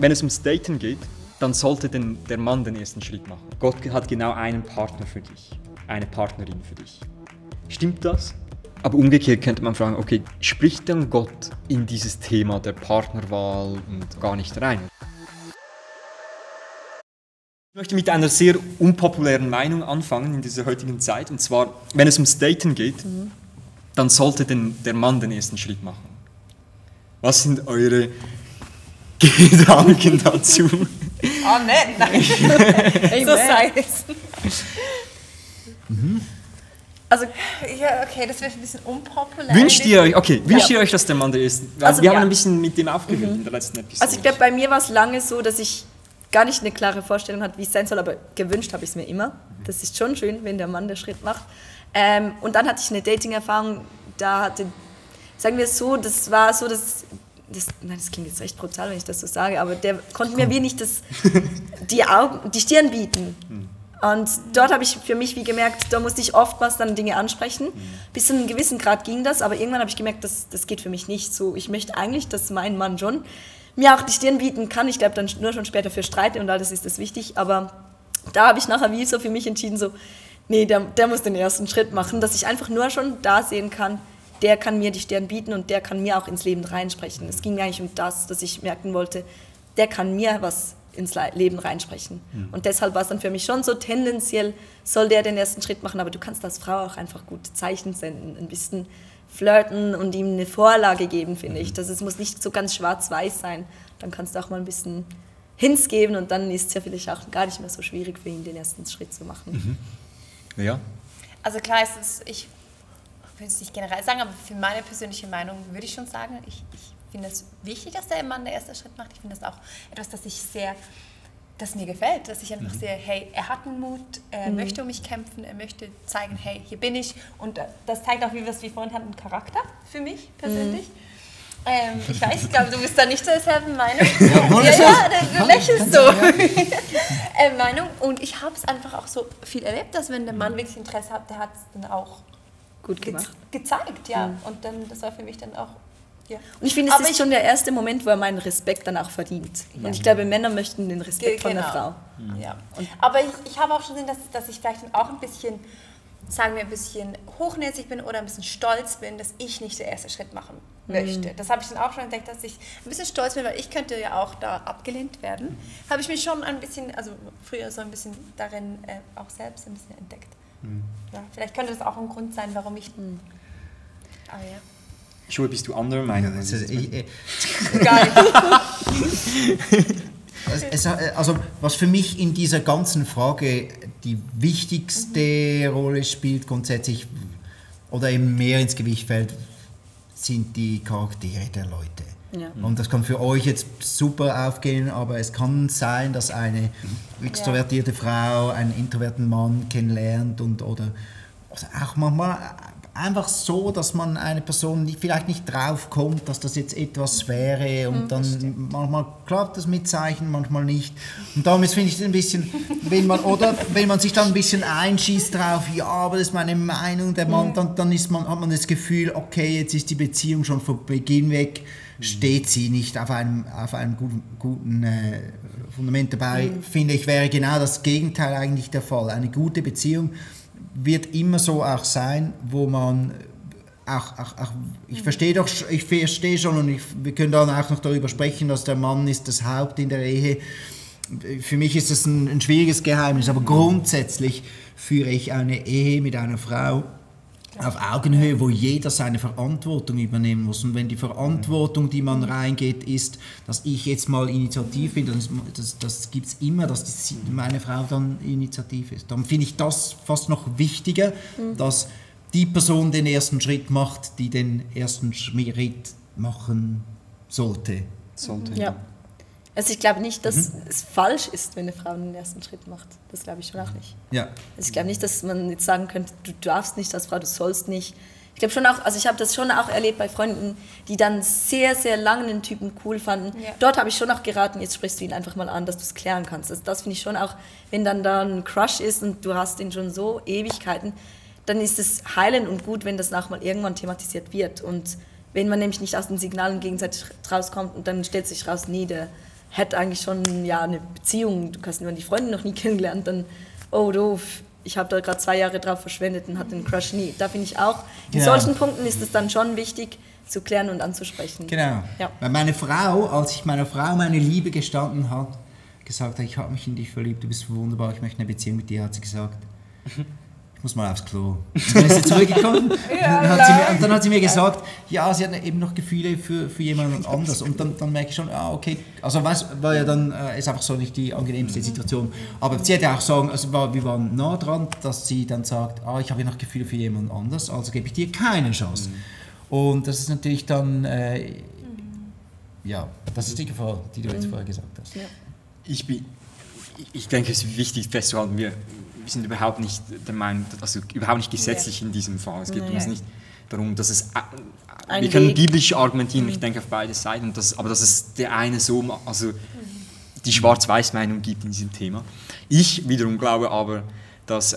wenn es ums Daten geht, dann sollte der Mann den ersten Schritt machen. Gott hat genau einen Partner für dich, eine Partnerin für dich. Stimmt das? Aber umgekehrt könnte man fragen, okay, spricht dann Gott in dieses Thema der Partnerwahl und gar nicht rein? Ich möchte mit einer sehr unpopulären Meinung anfangen in dieser heutigen Zeit. Und zwar, wenn es ums Daten geht, dann sollte der Mann den ersten Schritt machen. Was sind eure Gedanken dazu? Amen. Nein. So sei es. Also, ja, okay, das wäre ein bisschen unpopulär. Wünscht ihr euch, dass der Mann der erste... Also, wir haben ein bisschen mit dem aufgehört in der letzten Episode. Also ich glaube, bei mir war es lange so, dass ich gar nicht eine klare Vorstellung hatte, wie es sein soll, aber gewünscht habe ich es mir immer. Das ist schon schön, wenn der Mann den Schritt macht. Und dann hatte ich eine Dating-Erfahrung, sagen wir es so, das war so, das klingt jetzt echt brutal, wenn ich das so sage, aber der konnte mir wie nicht die Stirn bieten. Und dort habe ich für mich wie gemerkt, da musste ich oftmals dann Dinge ansprechen. Bis zu einem gewissen Grad ging das, aber irgendwann habe ich gemerkt, das geht für mich nicht so. Ich möchte eigentlich, dass mein Mann schon mir auch die Stirn bieten kann. Ich glaube, dann nur schon später für Streite und alles ist das wichtig. Aber da habe ich nachher wie so für mich entschieden, so, nee, der muss den ersten Schritt machen, dass ich einfach nur schon da sehen kann, der kann mir die Stirn bieten und der kann mir auch ins Leben reinsprechen. Es ging mir eigentlich um das, dass ich merken wollte, der kann mir was ins Leben reinsprechen. Und deshalb war es dann für mich schon so, tendenziell soll der den ersten Schritt machen, aber du kannst als Frau auch einfach gut Zeichen senden, ein bisschen flirten und ihm eine Vorlage geben, finde ich. Es muss nicht so ganz schwarz-weiß sein. Dann kannst du auch mal ein bisschen Hints geben und dann ist es ja vielleicht auch gar nicht mehr so schwierig für ihn, den ersten Schritt zu machen. Ja. Also klar ist es, ich will es nicht generell sagen, aber für meine persönliche Meinung würde ich schon sagen, ich finde es wichtig, dass der Mann den ersten Schritt macht. Ich finde das auch etwas, das mir gefällt, dass ich einfach sehe, hey, er hat einen Mut, er möchte um mich kämpfen, er möchte zeigen, hey, hier bin ich. Und das zeigt auch, wie wir es wie vorhin hatten, einen Charakter für mich persönlich. Ich weiß, ich glaube, du bist da nicht zur selben Meinung. Du lächelst so. Meinung. Und ich habe es einfach auch so viel erlebt, dass wenn der Mann wirklich Interesse hat, der hat es dann auch gut gemacht. Gezeigt, ja. Und dann, das war für mich dann auch. Ja. Und ich finde, es ist schon der erste Moment, wo er meinen Respekt dann auch verdient. Und ich glaube, Männer möchten den Respekt von der Frau. Ja. Aber ich habe auch schon gesehen, dass ich vielleicht auch ein bisschen, sagen wir, ein bisschen hochnäsig bin oder ein bisschen stolz bin, dass ich nicht den ersten Schritt machen möchte. Das habe ich dann auch schon entdeckt, dass ich ein bisschen stolz bin, weil ich könnte ja auch da abgelehnt werden. Habe ich mich schon ein bisschen, also früher so ein bisschen darin auch selbst ein bisschen entdeckt. Ja, vielleicht könnte das auch ein Grund sein, warum ich... Aber ja. Joel, bist du anderer Meinung? Also was für mich in dieser ganzen Frage die wichtigste Rolle spielt grundsätzlich oder eben mehr ins Gewicht fällt, sind die Charaktere der Leute. Ja. Und das kann für euch jetzt super aufgehen, aber es kann sein, dass eine extrovertierte Frau einen introverten Mann kennenlernt oder auch manchmal einfach so, dass man eine Person vielleicht nicht drauf kommt, dass das jetzt etwas wäre und dann manchmal klappt das mit Zeichen, manchmal nicht. Und darum finde ich es ein bisschen, wenn man sich dann ein bisschen einschießt drauf, ja, aber das ist meine Meinung, der Mann, dann hat man das Gefühl, okay, jetzt ist die Beziehung schon von Beginn weg, steht sie nicht auf einem guten Fundament. Dabei finde ich, wäre genau das Gegenteil eigentlich der Fall. Eine gute Beziehung wird immer so auch sein, wo man ich verstehe schon und wir können dann auch noch darüber sprechen, dass der Mann ist das Haupt in der Ehe. Für mich ist das ein schwieriges Geheimnis, aber grundsätzlich führe ich eine Ehe mit einer Frau auf Augenhöhe, wo jeder seine Verantwortung übernehmen muss. Und wenn die Verantwortung, die man reingeht, ist, dass ich jetzt mal initiativ bin, das gibt es immer, dass meine Frau dann initiativ ist. Dann finde ich das fast noch wichtiger, dass die Person den ersten Schritt macht, die den ersten Schritt machen sollte. Ja. Also ich glaube nicht, dass es falsch ist, wenn eine Frau den ersten Schritt macht. Das glaube ich schon auch nicht. Ja. Also ich glaube nicht, dass man jetzt sagen könnte, du darfst nicht als Frau, du sollst nicht. Ich glaube schon auch, also ich habe das schon auch erlebt bei Freunden, die dann sehr, sehr lange einen Typen cool fanden. Ja. Dort habe ich schon auch geraten, jetzt sprichst du ihn einfach mal an, dass du es klären kannst. Also das finde ich schon auch, wenn dann da ein Crush ist und du hast ihn schon so Ewigkeiten, dann ist es heilend und gut, wenn das auch mal irgendwann thematisiert wird. Und wenn man nämlich nicht aus den Signalen gegenseitig rauskommt und dann stellt sich raus, nee, hat eigentlich schon ja, eine Beziehung, du hast nur die Freundin noch nie kennengelernt, dann, oh doof, ich habe da gerade 2 Jahre drauf verschwendet und hatte den Crush nie. Da finde ich auch, in solchen Punkten ist es dann schon wichtig, zu klären und anzusprechen. Genau. Ja. Weil meine Frau, als ich meiner Frau meine Liebe gestanden hat, gesagt hat, ich habe mich in dich verliebt, du bist wunderbar, ich möchte eine Beziehung mit dir, hat sie gesagt, ich muss mal aufs Klo. Dann ist sie zurückgekommen und dann hat sie mir gesagt, ja, sie hat eben noch Gefühle für jemanden anders. Und dann merke ich schon, okay, also war ja dann, ist einfach so nicht die angenehmste Situation. Aber sie hätte auch sagen, also wir waren nah dran, dass sie dann sagt, ich habe ja noch Gefühle für jemanden anders, also gebe ich dir keine Chance. Und das ist natürlich dann, ja, das ist die Gefahr, die du jetzt vorher gesagt hast. Ja. Ich denke, es ist wichtig festzuhalten, wir sind überhaupt nicht der Meinung, also überhaupt nicht gesetzlich in diesem Fall. Es geht uns nicht darum, dass es, wir können biblisch argumentieren, ich denke auf beide Seiten, aber dass es der eine so, also die Schwarz-Weiß-Meinung gibt in diesem Thema. Ich wiederum glaube aber, dass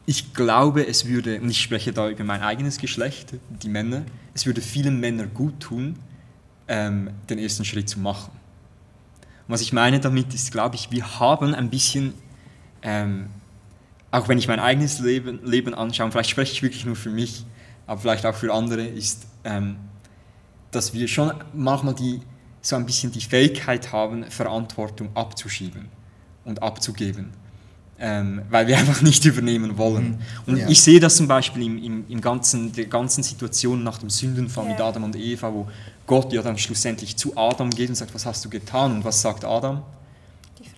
ich glaube, es würde, und ich spreche da über mein eigenes Geschlecht, die Männer, es würde vielen Männern gut tun, den ersten Schritt zu machen. Und was ich meine damit ist, glaube ich, wir haben ein bisschen, auch wenn ich mein eigenes Leben anschaue, vielleicht spreche ich wirklich nur für mich, aber vielleicht auch für andere, ist, dass wir schon manchmal so ein bisschen die Fähigkeit haben, Verantwortung abzuschieben und abzugeben. Weil wir einfach nicht übernehmen wollen. Und ich sehe das zum Beispiel der ganzen Situation nach dem Sündenfall mit Adam und Eva, wo Gott ja dann schlussendlich zu Adam geht und sagt, was hast du getan? Und was sagt Adam?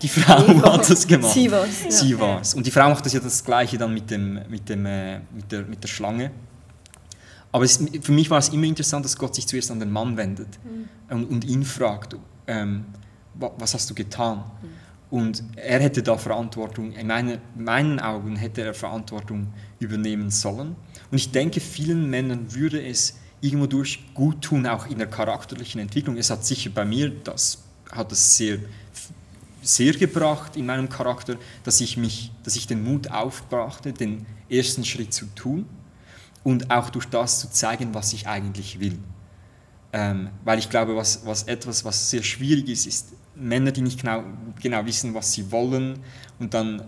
Die Frau hat das gemacht. Sie war's. Und die Frau macht das ja das Gleiche dann mit der Schlange. Aber für mich war es immer interessant, dass Gott sich zuerst an den Mann wendet und ihn fragt, was hast du getan? Und er hätte da Verantwortung, in meinen Augen hätte er Verantwortung übernehmen sollen. Und ich denke, vielen Männern würde es irgendwo durch gut tun, auch in der charakterlichen Entwicklung. Es hat sicher bei mir, hat es sehr gebracht in meinem Charakter, dass ich den Mut aufbrachte, den ersten Schritt zu tun und auch durch das zu zeigen, was ich eigentlich will. Weil ich glaube, was sehr schwierig ist Männer, die nicht genau wissen, was sie wollen, und dann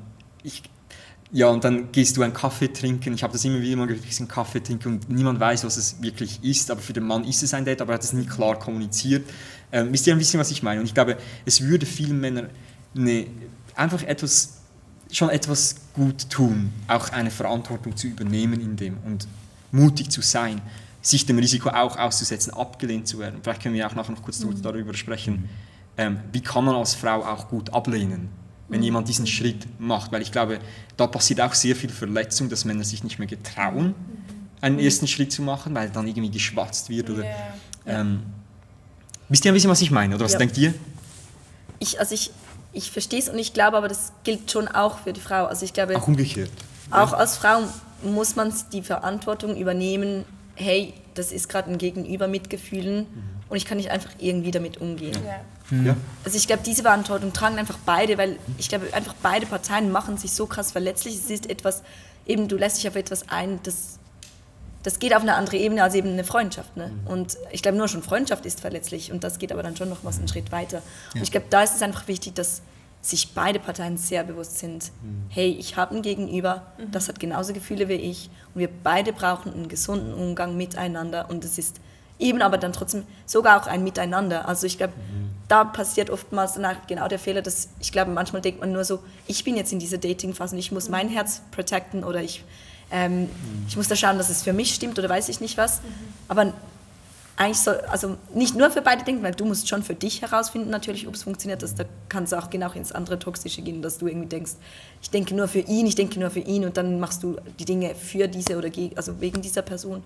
gehst du einen Kaffee trinken. Ich habe das immer wieder mal gesagt, einen Kaffee trinken und niemand weiß, was es wirklich ist, aber für den Mann ist es ein Date, aber er hat es nie klar kommuniziert. Wisst ihr ein bisschen, was ich meine? Und ich glaube, es würde vielen Männern einfach etwas gut tun, auch eine Verantwortung zu übernehmen in dem und mutig zu sein, sich dem Risiko auch auszusetzen, abgelehnt zu werden. Vielleicht können wir auch nachher noch kurz darüber sprechen. Wie kann man als Frau auch gut ablehnen, wenn jemand diesen Schritt macht? Weil ich glaube, da passiert auch sehr viel Verletzung, dass Männer sich nicht mehr getrauen, einen ersten Schritt zu machen, weil dann irgendwie geschwatzt wird. Oder, wisst ihr ein bisschen, was ich meine? Oder was denkt ihr? Ich verstehe es und ich glaube, aber das gilt schon auch für die Frau. Also ich glaube, auch umgekehrt. Auch als Frau muss man die Verantwortung übernehmen, hey, das ist gerade ein Gegenüber mit Gefühlen und ich kann nicht einfach irgendwie damit umgehen. Ja. Also ich glaube, diese Verantwortung tragen einfach beide, weil ich glaube, einfach beide Parteien machen sich so krass verletzlich. Es ist etwas, eben du lässt dich auf etwas ein, das geht auf eine andere Ebene als eben eine Freundschaft. Ne? Und ich glaube, nur schon Freundschaft ist verletzlich und das geht aber dann schon noch was einen Schritt weiter. Und ich glaube, da ist es einfach wichtig, dass sich beide Parteien sehr bewusst sind, hey, ich habe ein Gegenüber, das hat genauso Gefühle wie ich und wir beide brauchen einen gesunden Umgang miteinander und es ist eben aber dann trotzdem sogar auch ein Miteinander. Also ich glaube, da passiert oftmals danach genau der Fehler, dass ich glaube, manchmal denkt man nur so, ich bin jetzt in dieser Dating-Phase und ich muss mein Herz protecten oder ich muss da schauen, dass es für mich stimmt oder weiß ich nicht was. Aber eigentlich soll, also nicht nur für beide denken, weil du musst schon für dich herausfinden natürlich, ob es funktioniert. Da kann es auch genau ins andere Toxische gehen, dass du irgendwie denkst, ich denke nur für ihn und dann machst du die Dinge für diese oder also wegen dieser Person.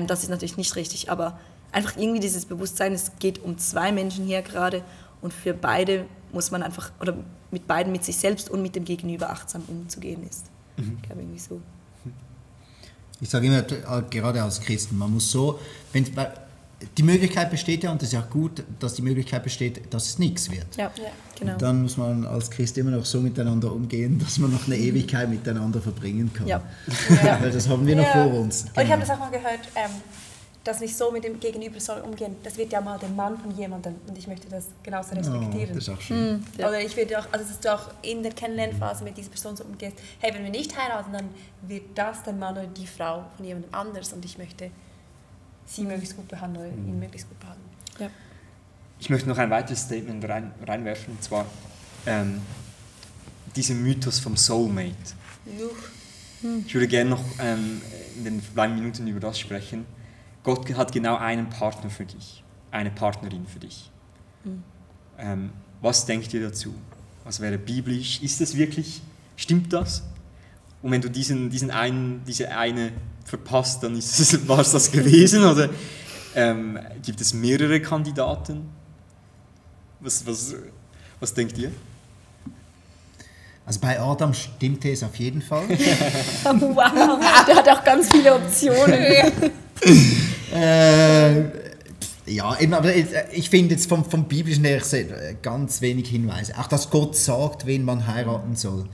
Das ist natürlich nicht richtig, aber einfach irgendwie dieses Bewusstsein, es geht um 2 Menschen hier gerade und für beide muss man einfach, oder mit beiden, mit sich selbst und mit dem Gegenüber achtsam umzugehen ist. Ich glaube irgendwie so. Ich sage immer, gerade als Christen, man muss so, die Möglichkeit besteht ja, und das ist ja gut, dass die Möglichkeit besteht, dass es nichts wird. Ja, genau. Und dann muss man als Christ immer noch so miteinander umgehen, dass man noch eine Ewigkeit miteinander verbringen kann. Ja. Weil das haben wir noch vor uns. Genau. Und ich habe das auch mal gehört, das nicht so mit dem Gegenüber soll umgehen. Das wird ja mal der Mann von jemandem und ich möchte das genauso respektieren. Das ist auch schön. Ja. Oder ich würde auch, also dass du auch in der Kennenlernphase mit dieser Person so umgehst, hey, wenn wir nicht heiraten, dann wird das der Mann oder die Frau von jemandem anders und ich möchte sie möglichst gut behandeln oder ihn möglichst gut behandeln. Ja. Ich möchte noch ein weiteres Statement reinwerfen, und zwar dieser Mythos vom Soulmate. Ich würde gerne noch in den 2 Minuten über das sprechen. Gott hat genau einen Partner für dich, eine Partnerin für dich. Was denkt ihr dazu? Was wäre biblisch? Ist das wirklich, stimmt das? Und wenn du diese eine verpasst, dann war es das gewesen? Oder gibt es mehrere Kandidaten? Was denkt ihr? Also bei Adam stimmte es auf jeden Fall. Wow, der hat auch ganz viele Optionen. Ja, eben, aber ich finde jetzt vom Biblischen her ganz wenig Hinweise. Auch, dass Gott sagt, wen man heiraten soll.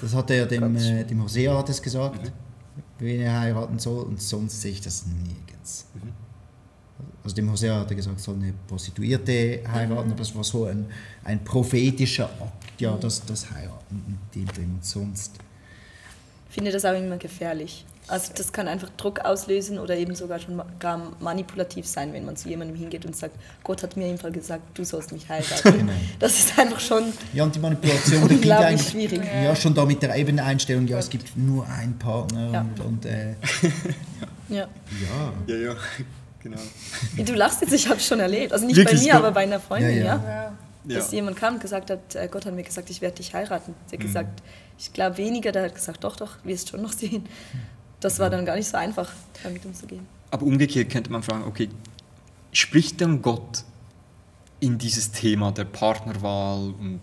Das hat er dem Hosea hat es gesagt, wen er heiraten soll, und sonst sehe ich das nirgends. Also dem Hosea hat er gesagt, soll eine Prostituierte heiraten, aber das war so ein prophetischer Akt, ja, das Heiraten in dem drin, und sonst. Ich finde das auch immer gefährlich. Also das kann einfach Druck auslösen oder eben sogar schon gar manipulativ sein, wenn man zu jemandem hingeht und sagt, Gott hat mir jedenfalls gesagt, du sollst mich heiraten. Genau. Das ist einfach schon Ja, und die Manipulation beginnt unglaublich eigentlich schwierig. ja, schon da mit der Einstellung, ja, es gibt nur einen Partner Ja. und Ja. Ja, genau. Du lachst jetzt, ich habe es schon erlebt. Also nicht Wirklich? bei mir, aber bei einer Freundin, Ja, ja. ja. Dass jemand kam und gesagt hat, Gott hat mir gesagt, ich werde dich heiraten. Sie hat gesagt, ich glaube weniger, der hat gesagt, doch, wirst schon noch sehen. Das war dann gar nicht so einfach, damit umzugehen. Aber umgekehrt könnte man fragen, okay, spricht dann Gott in dieses Thema der Partnerwahl und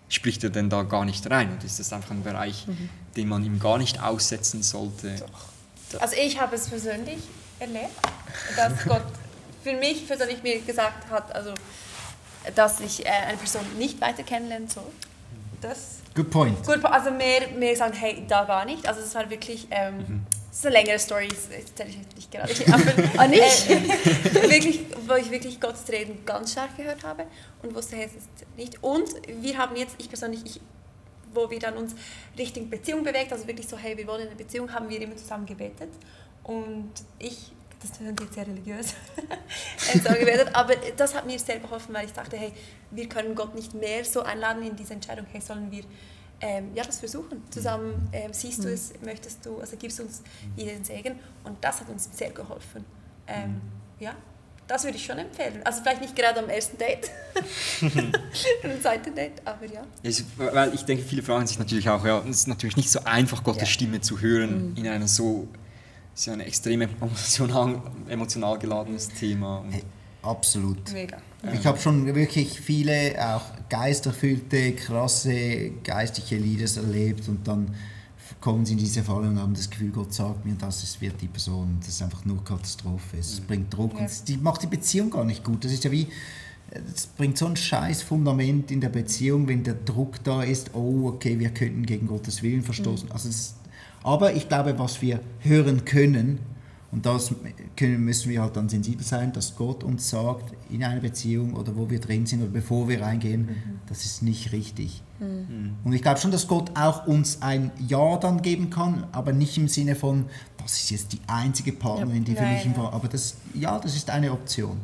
spricht er denn da gar nicht rein? Und ist das einfach ein Bereich, den man ihm gar nicht aussetzen sollte? Also ich habe es persönlich erlebt, dass Gott für mich persönlich mir gesagt hat, also dass ich eine Person nicht weiter kennenlernen soll. Das good point. gut, also mehr sagen, hey, da gar nicht. Also es war wirklich, das ist eine längere Story, das erzähle ich nicht gerade hier. Aber, nicht? wirklich, wo ich wirklich Gottes Reden ganz stark gehört habe und wusste, hey, es ist nicht. Und wir haben jetzt, ich persönlich, wo wir dann uns Richtung Beziehung bewegt, also wirklich so, hey, wir wollen eine Beziehung, haben wir immer zusammen gebetet. Und das klingt jetzt sehr religiös, gebetet, aber das hat mir sehr geholfen, weil ich dachte, hey, wir können Gott nicht mehr so einladen in diese Entscheidung, hey, sollen wir das versuchen, zusammen, siehst du es, möchtest du, also gibst uns den Segen, und das hat uns sehr geholfen. Ja, das würde ich schon empfehlen, also vielleicht nicht gerade am ersten Date, am zweiten Date, aber ja. Weil ich denke, viele fragen sich natürlich auch, ja, es ist natürlich nicht so einfach, Gottes Stimme zu hören in einem so, ist ja ein extrem emotional geladenes Thema. Und Absolut. Mega. Ich habe schon wirklich viele auch geisterfüllte, krasse geistliche Leaders erlebt, und dann kommen sie in diese Falle und haben das Gefühl, Gott sagt mir, wird die Person. Das ist einfach nur Katastrophe. Es bringt Druck und es macht die Beziehung gar nicht gut. Das ist ja wie, es bringt so ein scheiß Fundament in der Beziehung, wenn der Druck da ist, oh okay, wir könnten gegen Gottes Willen verstoßen. Also aber ich glaube, was wir hören können, und das müssen wir halt dann sensibel sein, dass Gott uns sagt, in einer Beziehung oder wo wir drin sind oder bevor wir reingehen, das ist nicht richtig. Und ich glaube schon, dass Gott auch uns ein Ja dann geben kann, aber nicht im Sinne von, das ist jetzt die einzige Partnerin, die für mich in Frage, aber das ist eine Option.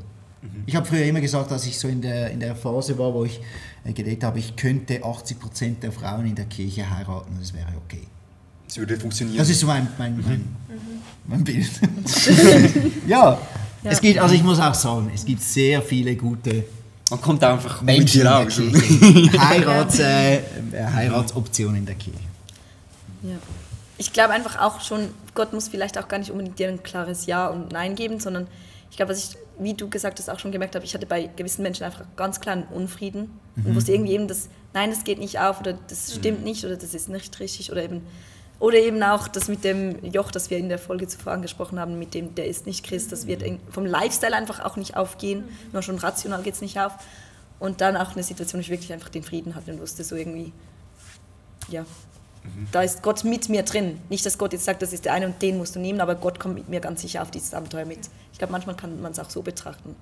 Ich habe früher immer gesagt, dass ich so in der Phase war, wo ich gedatet habe, ich könnte 80% der Frauen in der Kirche heiraten, das wäre okay. es würde funktionieren. Das ist so mein Bild. Ja, es gibt, also ich muss auch sagen, es gibt sehr viele gute Man kommt einfach Menschen mit dir in der raus. Kirche. Heiratsoptionen in der Kirche. Ja. Ich glaube einfach auch schon, Gott muss vielleicht auch gar nicht unbedingt dir ein klares Ja und Nein geben, sondern ich glaube, was ich, wie du gesagt hast, auch schon gemerkt habe, ich hatte bei gewissen Menschen einfach ganz klar einen Unfrieden und wusste irgendwie eben, dass nein, das geht nicht auf oder das stimmt nicht oder das ist nicht richtig oder eben auch das mit dem Joch, das wir in der Folge zuvor angesprochen haben, mit dem, der ist nicht Christ, das wird vom Lifestyle einfach auch nicht aufgehen, nur schon rational geht es nicht auf. Und dann auch eine Situation, wo ich wirklich einfach den Frieden hatte und wusste so irgendwie, ja, Da ist Gott mit mir drin. Nicht, dass Gott jetzt sagt, das ist der eine und den musst du nehmen, aber Gott kommt mit mir ganz sicher auf dieses Abenteuer mit. Ich glaube, manchmal kann man es auch so betrachten.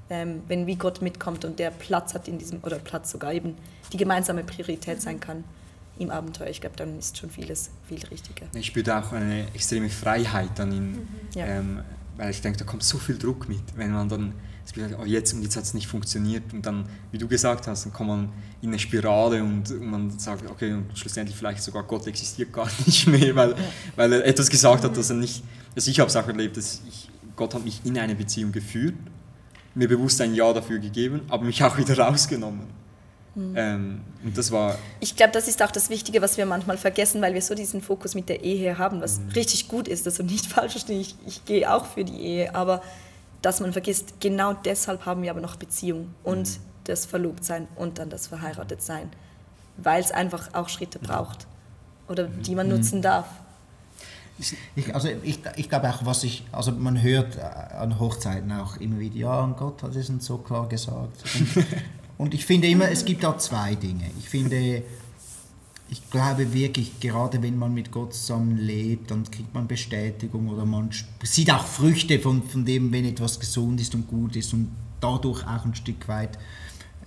Wenn wie Gott mitkommt und der Platz hat in diesem, oder Platz sogar eben, die gemeinsame Priorität sein kann im Abenteuer. Ich glaube, dann ist schon vieles viel richtiger. Ich spüre auch eine extreme Freiheit dann weil ich denke, da kommt so viel Druck mit, wenn man dann jetzt und jetzt hat es nicht funktioniert und dann, wie du gesagt hast, dann kommt man in eine Spirale und man sagt, okay, und schlussendlich vielleicht sogar Gott existiert gar nicht mehr, weil er etwas gesagt hat, dass er nicht, also ich habe es auch erlebt, Gott hat mich in eine Beziehung geführt, mir bewusst ein Ja dafür gegeben, aber mich auch wieder rausgenommen. Und das war... Ich glaube, das ist auch das Wichtige, was wir manchmal vergessen, weil wir so diesen Fokus mit der Ehe haben, was richtig gut ist, also nicht falsch verstehen, ich gehe auch für die Ehe, aber dass man vergisst, genau deshalb haben wir aber noch Beziehung und das Verlobtsein und dann das Verheiratetsein, weil es einfach auch Schritte braucht oder die man nutzen darf. Ich glaube auch, man hört an Hochzeiten auch immer wieder, ja, und Gott hat es uns so klar gesagt. Und ich finde immer, es gibt da zwei Dinge. Ich glaube wirklich, gerade wenn man mit Gott zusammen lebt, dann kriegt man Bestätigung oder man sieht auch Früchte von dem, wenn etwas gesund ist und gut ist und dadurch auch ein Stück weit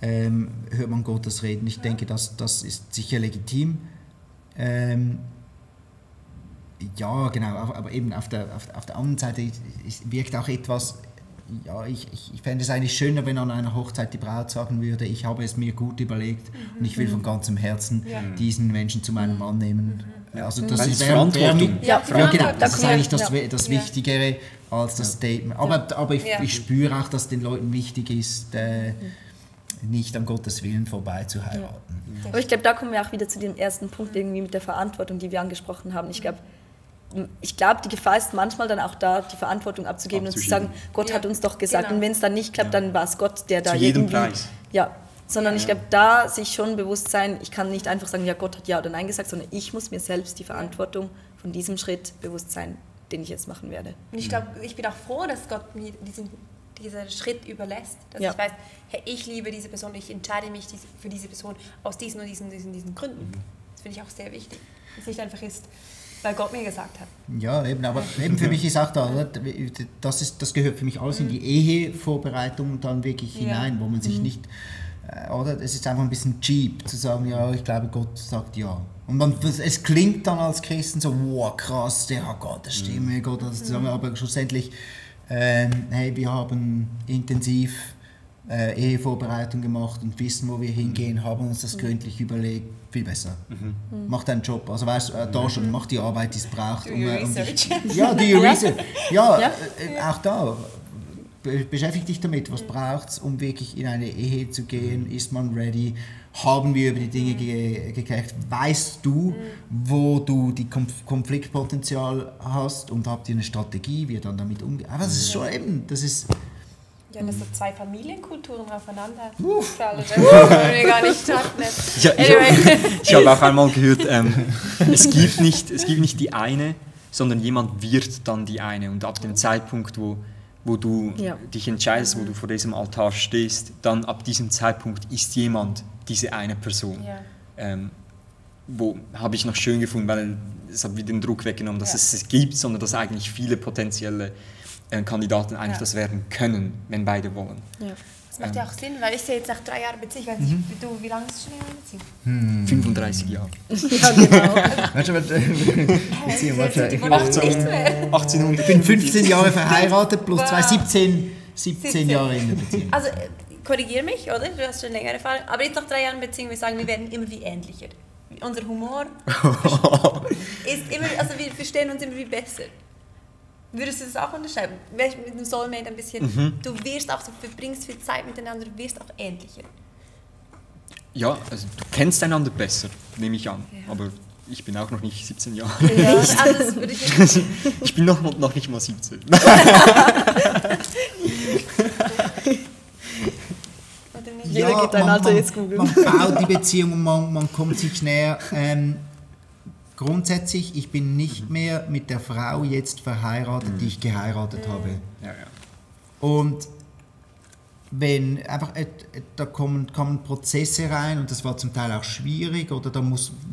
hört man Gottes Reden. Ich denke, das ist sicher legitim. Ja, genau, aber eben auf der anderen Seite wirkt auch etwas... Ja, ich fände es eigentlich schöner, wenn an einer Hochzeit die Braut sagen würde, ich habe es mir gut überlegt und ich will von ganzem Herzen diesen Menschen zu meinem Mann nehmen. Also das ist Verantwortung. Genau, das ist eigentlich das Wichtigere als das Statement. Aber ich spüre auch, dass den Leuten wichtig ist, nicht an Gottes Willen vorbei zu heiraten. Aber ich glaube, da kommen wir auch wieder zu dem ersten Punkt irgendwie mit der Verantwortung, die wir angesprochen haben. Ich glaube, die Gefahr ist manchmal dann auch da, die Verantwortung abzugeben und zu sagen, Gott hat uns doch gesagt. Genau. Und wenn es dann nicht klappt, dann war es Gott, der da zu jedem Preis. Ja, sondern ich glaube, da sich schon bewusst sein, ich kann nicht einfach sagen, ja, Gott hat Ja oder Nein gesagt, sondern ich muss mir selbst die Verantwortung von diesem Schritt bewusst sein, den ich jetzt machen werde. Und ich glaube, ich bin auch froh, dass Gott mir diesen Schritt überlässt, dass ich weiß, hey, ich liebe diese Person, ich entscheide mich für diese Person aus diesen und diesen Gründen. Das finde ich auch sehr wichtig. Dass es nicht einfach ist, weil Gott mir gesagt hat. Ja, aber für mich ist auch da, das gehört für mich alles in die Ehevorbereitung dann wirklich hinein, wo man sich nicht, oder es ist einfach ein bisschen cheap zu sagen, ja, ich glaube, Gott sagt ja. Und es klingt dann als Christen so, wow, krass, der hat Gottes Stimme, Gott hat das zusammen, aber schlussendlich, hey, wir haben intensiv Ehevorbereitung gemacht und wissen, wo wir hingehen, haben uns das gründlich überlegt, viel besser. Mach deinen Job, also weißt da schon, mach die Arbeit, die es braucht. Do your research. Do your research. Auch da, beschäftige dich damit, was braucht es, um wirklich in eine Ehe zu gehen, ist man ready, haben wir über die Dinge geklärt, weißt du, wo du die Konfliktpotenzial hast und habt ihr eine Strategie, wie ihr dann damit umgeht. Aber das ist schon eben, das ist... Ja, dass so zwei Familienkulturen aufeinander fallen. Das können wir gar nicht hatten. Ich habe auch einmal gehört, es gibt nicht die eine, sondern jemand wird dann die eine. Und ab dem Zeitpunkt, wo du dich entscheidest, wo du vor diesem Altar stehst, dann ab diesem Zeitpunkt ist jemand diese eine Person. Ja. Habe ich noch schön gefunden, weil es hat wieder den Druck weggenommen, dass es gibt, sondern dass eigentlich viele potenzielle Kandidaten eigentlich das werden können, wenn beide wollen. Ja. Das macht ja auch Sinn, weil ich sehe jetzt nach 3 Jahren Beziehung, ich weiß nicht, wie lange ist es schon in einer Beziehung? 35 Jahre. Ja, genau. 1800. Ich bin 15 Jahre verheiratet, plus 17 Jahre in der Beziehung. Also, korrigiere mich, oder? Du hast schon länger Erfahrung. Aber jetzt nach 3 Jahren Beziehung, wir sagen, wir werden immer wie ähnlicher. Unser Humor ist immer, also wir verstehen uns immer wie besser. Würdest du das auch unterschreiben? Mit dem Soulmate ein bisschen, du wirst auch, du verbringst viel Zeit miteinander, du wirst auch ähnlicher. Ja, also du kennst einander besser, nehme ich an. Ja. Aber ich bin auch noch nicht 17 Jahre. Ja, also das würde ich bin noch nicht mal 17. Jeder gibt dein Alter jetzt googeln. Man baut die Beziehung und man kommt sich näher. Grundsätzlich, ich bin nicht mehr mit der Frau jetzt verheiratet, die ich geheiratet habe. Ja. Und wenn einfach da kommen Prozesse rein und das war zum Teil auch schwierig oder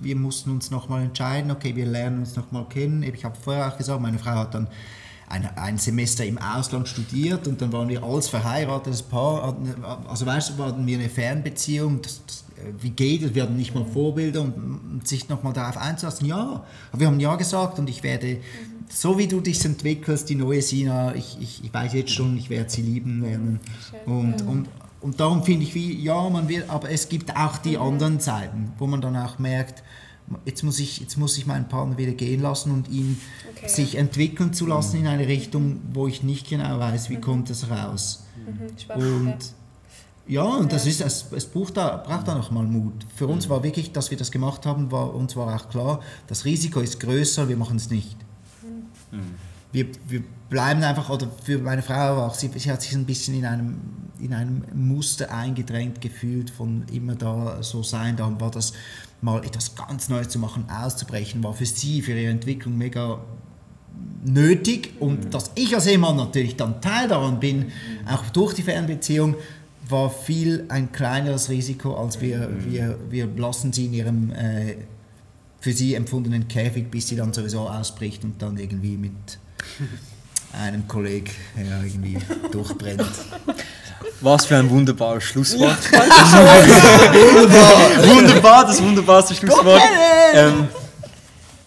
wir mussten uns nochmal entscheiden, okay, wir lernen uns nochmal kennen. Ich habe vorher auch gesagt, meine Frau hat dann ein Semester im Ausland studiert und dann waren wir als verheiratetes Paar, also weißt du, hatten wir eine Fernbeziehung, wie geht es, wir hatten nicht mal Vorbilder und sich nochmal darauf einzulassen, ja, aber wir haben ja gesagt und ich werde, so wie du dich entwickelst, die neue Sina, ich weiß jetzt schon, ich werde sie lieben lernen und darum finde ich, aber es gibt auch die anderen Seiten, wo man dann auch merkt, jetzt muss ich meinen Partner wieder gehen lassen und ihn sich entwickeln zu lassen in eine Richtung, wo ich nicht genau weiß, wie kommt es raus. Und das ist, es braucht da noch mal Mut. Für uns war wirklich, dass wir das gemacht haben, uns war auch klar, das Risiko ist größer, wir machen es nicht. Wir bleiben einfach, oder für meine Frau auch, sie hat sich ein bisschen in einem Muster eingedrängt gefühlt, von immer da so sein, da war das mal etwas ganz Neues zu machen, auszubrechen, war für sie, für ihre Entwicklung mega nötig und dass ich als Ehemann natürlich dann Teil daran bin, auch durch die Fernbeziehung, war viel ein kleineres Risiko, als wir lassen sie in ihrem für sie empfundenen Käfig, bis sie dann sowieso ausbricht und dann irgendwie mit einem Kollegen irgendwie durchbrennt. Was für ein wunderbares Schlusswort. Wunderbar, das wunderbarste Schlusswort.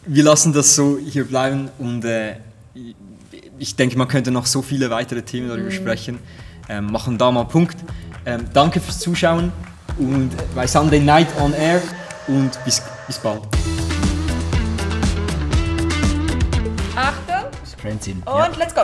Wir lassen das so hier bleiben und ich denke, man könnte noch so viele weitere Themen darüber sprechen. Machen da mal Punkt. Danke fürs Zuschauen und bei Sunday Night on Air und bis bald. Achtung Friends in. und let's go!